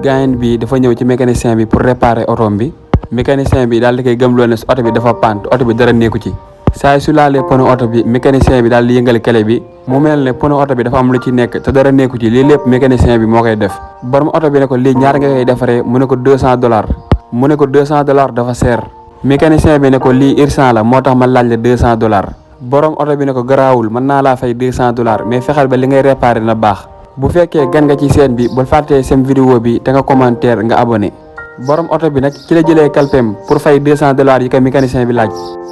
gaayen bi dafa ñëw ci mécanicien bi pour réparer otom bi mécanicien bi daal di koy gëmloo ne oto bi dafa pant oto bi dara nekku ci saa su laalee pono oto bi mécanicien bi daal di yëngal clé bi mu mel ne pono oto bi dafa am lu ci nekk te dara nekku ci lii lépp mécanicien bi moo koy def borom oto bi ne ko lii ñaar nga koy defaree mu ne ko $200 mu ne ko $200 dafa seer mécanicien bi ne ko lii urgent la moo tax ma laaj la $200 borom oto bi ne ko garaawul mën naa laa fay $200 mais fexeel ba li ngay réparé na baax bu fekkee gan nga ci seen bi bul fàttee sem vidéo bi te nga commentaire nga abonné borom oto bi nag ci la jëlee kalpem pour fay $200 yi ko mécanicien bi laaj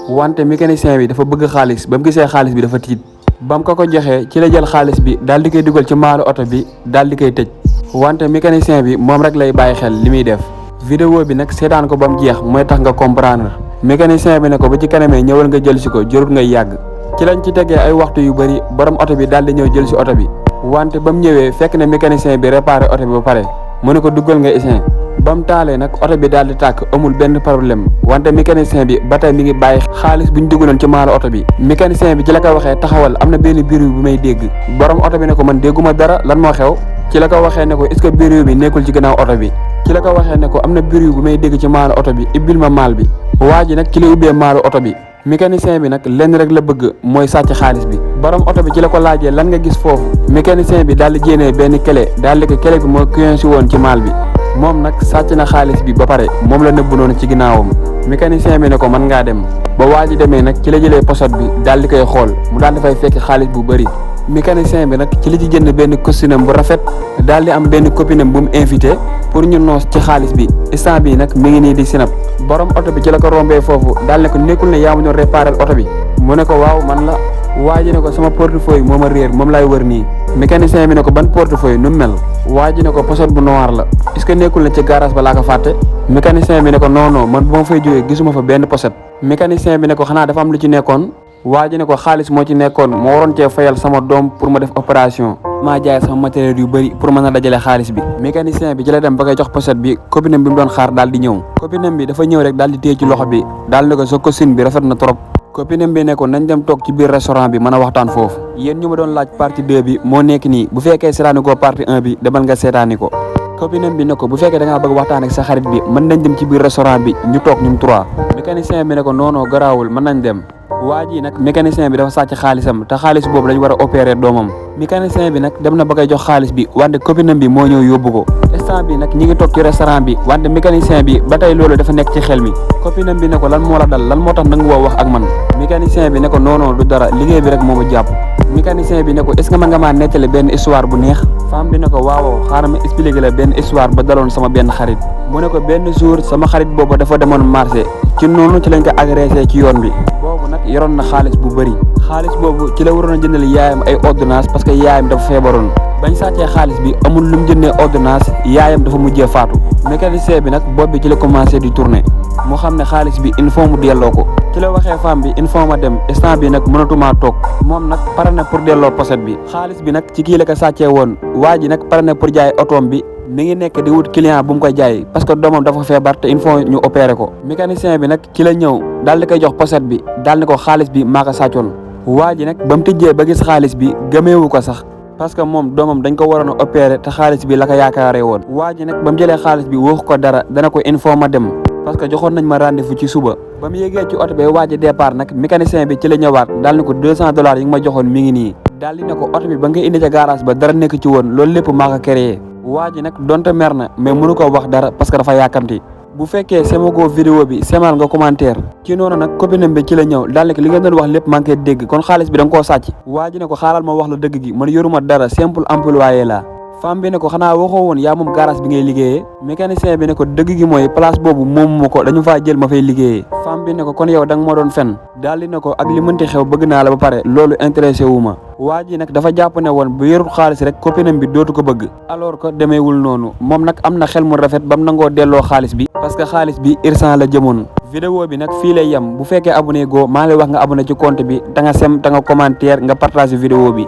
wante mécanicien bi dafa bëgg xaalis ba mu gisee xaalis bi dafa tiit ba mu ko joxee ci la jël xaalis bi daal di koy dugal ci maalu oto bi daal di koy tëj wante mécanicien bi moom rek lay bàyyi xel li muy def vidéo bi nag seetaan ko ba mu jeex mooy tax nga comprendre mécanicien bi ne ko ba ci kanamee ñëwal nga jël si ko jërut ngay yàgg ci lañ ci tegee ay waxtu yu bëri borom oto bi daal di ñëw jël si oto bi wante ba mu ñëwee fekk na mécanicien bi réparé oto bi ba pare mu ne ko duggal nga essai ba mu taalee nag oto bi daal di tàkk amul benn problème wante mécanicien bi ba tey mi ngi bàyyi xaalis bu ñu dugaloon ci maalu oto bi mécanicien bi ci la ko waxee taxawal am na benn bruit bu may dégg borom oto bi ne ko man dégguma dara lan moo xew ci la ko waxee ne ko est-ce que bruit bi nekkul ci gannaaw oto bi ci la ko waxee ne ko am na bruit bu may dégg ci maalu oto bi ibbil ma maal bi waa ji nag ci la ubbee maalu oto bi mécanicien bi nag lenn rek la bëgg mooy sàcc xaalis bi borom oto bi ci la ko laajee lan nga gis foofu mécanicien bi daal di génnee benn clé daal di ko clé bi moo coincé woon ci maal bi moom nag sàcc na xaalis bi ba pare moom la nëbbu noonu ci ginnaawam mécanicien bi ne ko mën ngaa dem ba waa ji demee nag ci la jëlee pochette bi daal di koy xool mu daal di fay fekk xaalis bu bëri mécanicien bi nag ci li ci jënd benn costume bu rafet daal di am benn copine bu mu invité pour ñu noos ci xaalis bi instant bi nag mi ngi nii di sinap borom oto bi ci la ko rombee foofu daal ne ko nekkul ne yaa ma doon réparer oto bi mu ne ko waaw man la waa ji ne ko sama portefeuille moo ma réer moom laay wër nii mécanicien bi ne ko ban portefeuille nu mu mel waa ji ne ko pochette bu noir la est-ce que nekkul ne ci garage ba laa ko fàtte mécanicien bi ne ko non non man bu ma fay jógee gisuma fa benn pochette mécanicien bi ne ko xanaa dafa am lu ci nekkoon waa ji ne ko xaalis moo ci nekkoon moo waroon cee fayal sama doom pour ma def opération maa jaay sama matériel yu bëri pour mën a dajale xaalis bi mécanicien bi ci la dem ba koy jox pochette bi copine bi mu doon xaar daal di ñëw copine bi dafa ñëw rek daal di téye ci loxo bi daal ne ko sa costume bi rafet na trop copine bi ne ko nañ dem toog ci biir restaurant bi mën a waxtaan foofu yéen ñu ma doon laaj partie 2 bi moo nekk nii bu fekkee seetaani ko partie 1 bi demal nga seetaani ko copine bi ne ko bu fekkee da ngaa bëgg waxtaan ak sa xarit bi mën nañ dem ci biir restaurant bi ñu toog ñun 3 mécanicien bi ne ko non non garaawul mën nañ dem waa ji nag mécanicien bi dafa sàcc xaalisam te xaalis boobu lañ war a opérer doomam mécanicien bi nag dem na ba koy jox xaalis bi wante copine bi moo ñëw yóbbu ko instant bi nag ñi ngi toog ci restaurant bi wante mécanicien bi ba tey loolu dafa nekk ci xel mi copine bi ne ko lan moo la dal lan moo tax nangu woo wax ak man mécanicien bi ne ko non non du dara liggéey bi rek moo ma jàpp mécanicien bi ne ko est-ce que mën nga maa nettali benn histoire bu neex femme bi ne ko waaw xaaral ma expliquer la benn histoire ba daloon sama benn xarit mu ne ko benn jour sama xarit boobu dafa demoon marché ci noonu ci lañ ko agressé ci yoon bi boobu nag yoroon na xaalis bu bëri xaalis boobu ci la waroon a jëndal yaayam ay ordonnance parce que yaayam dafa feebaroon bañ sàccee xaalis bi amul lu mu jëndee ordonnance yaayam dafa mujjee faatu mécanicien bi nag bopp bi ci la commencé di tourner mu xam ne xaalis bi il faut mu delloo ko ci la waxee femme bi il faut ma dem instant bi nag mënatumaa toog moom nag pare na pour delloo pochette bi xaalis bi nag ci kii la ko sàccee woon waa ji nag pare na pour jaay otoom bi mi ngi nekk di wut client bu mu koy jaay parce que doomam dafa feebar te il faut ñu opérer ko mécanicien bi nag ci la ñëw daal di koy jox pochette bi daal ni ko xaalis bi maa ko sàccoon waa ji nag ba mu tijjee ba gis xaalis bi gëmeewu ko sax parce que moom doomam dañ ko waroon a opérer te xaalis bi la ko yaakaaree woon waa ji nag ba mu jëlee xaalis bi waxu ko dara dana ko il faut ma dem parce que joxoon nañ ma rendez-vous ci suba ba mu yéegee ci oto bi waaj a départ nag mécanicien bi ci la ñëwaat daal ni ko $200 yi nga ma joxoon mi ngi nii daal di ne ko oto bi ba nga indi ca garage ba dara nekk ci woon loolu lépp maa ko créé waa ji nag donte mer na mais mënu ko wax dara parce que dafa yàkkamti bu fekkee semagoo vidéo bi semal nga commentaire ci noonu nag copine bi ci la ñëw daal ne ko li nga doon wax lépp maa ngi koy dégg kon xaalis bi da nga koo sàcc waa ji ne ko xaaral ma wax la dëgg gi man yoruma dara simple employé la femme bi ne ko xanaa waxoo woon yaa moom garage bi ngay liggéeyee mécanicien bi ne ko dëgg gi mooy place boobu moom ma ko dañu faa jël ma fay liggéeyee femme bi ne ko kon yow da nga ma doon fen daal di ne ko ak li mënti xew bëgg naa la ba pare loolu intéressé wu ma waa ji nag dafa jàpp ne woon bu yorul xaalis rek copinam bi dootu ko bëgg alors que demeewul noonu moom nag am na xel mu rafet ba mu nangoo delloo xaalis bi parce que xaalis bi urgent la jëmoon vidéo bi nag fii lay yem bu fekkee abonné goo maa lay wax nga abonné ci compte bi da nga sem da nga commentaire nga partage vidéo bi